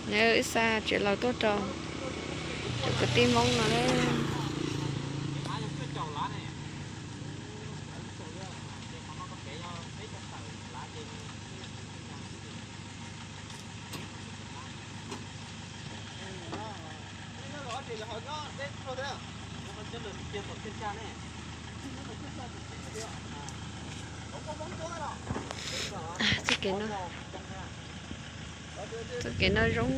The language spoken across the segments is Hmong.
Nws wb xa tsev laus tuaj rau cov kwv tij Hmoob no. Txoj kev no zoo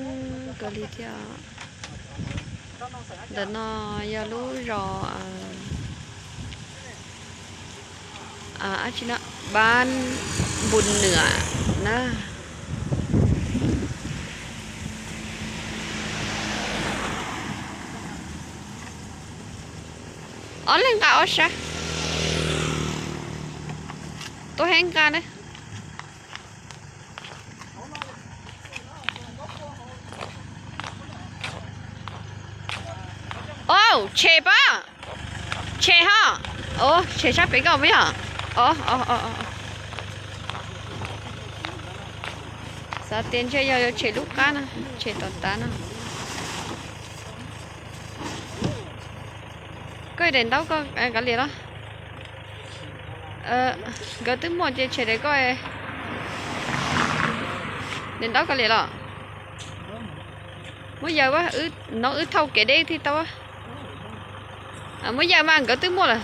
kawg li thiab. Ntawm no yog lub zos, dab tsi no, Npab Npus Nwam na. Ob leeg nqa ob sab. Tuaj heev nqa ne. Au, tshem pab, tshem ho. Au, tshem sab pem koj puas yog? Xav tias ntshe yog yuav tshem lub qab no, tshem tom tav no. Koj daim ntaub koj kav liam los? Nkawd twb muaj ces tshem daim koj. Daim ntaub kav liam los? Muab yawm, no wb thauj kev deb thiaj tau. Muab yawm mas nkawd twb muaj lawm.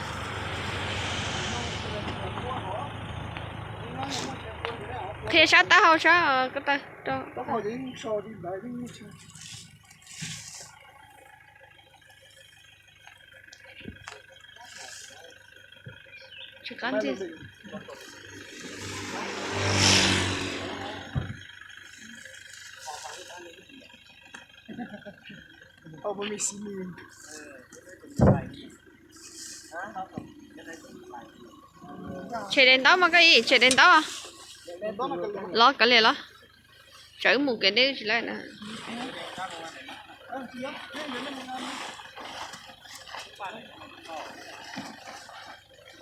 Qhia sab taub hau sab ko taw rau. Tsis qab ntxiag. Tshem daim ntaub mas koj ib tshem daim ntaub los kav liam los. Tsawv mus kev deb tsis laib na.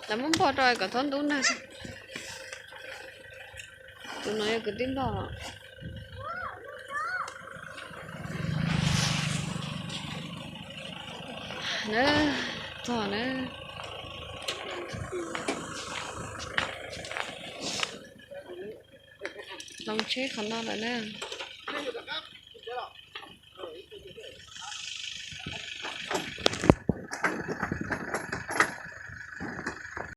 Lawv muab npog rau kom txhob ntub nag. Tus no yog kwv tij npog. Na, txog na. Hloov tsheb qhov no lawm na.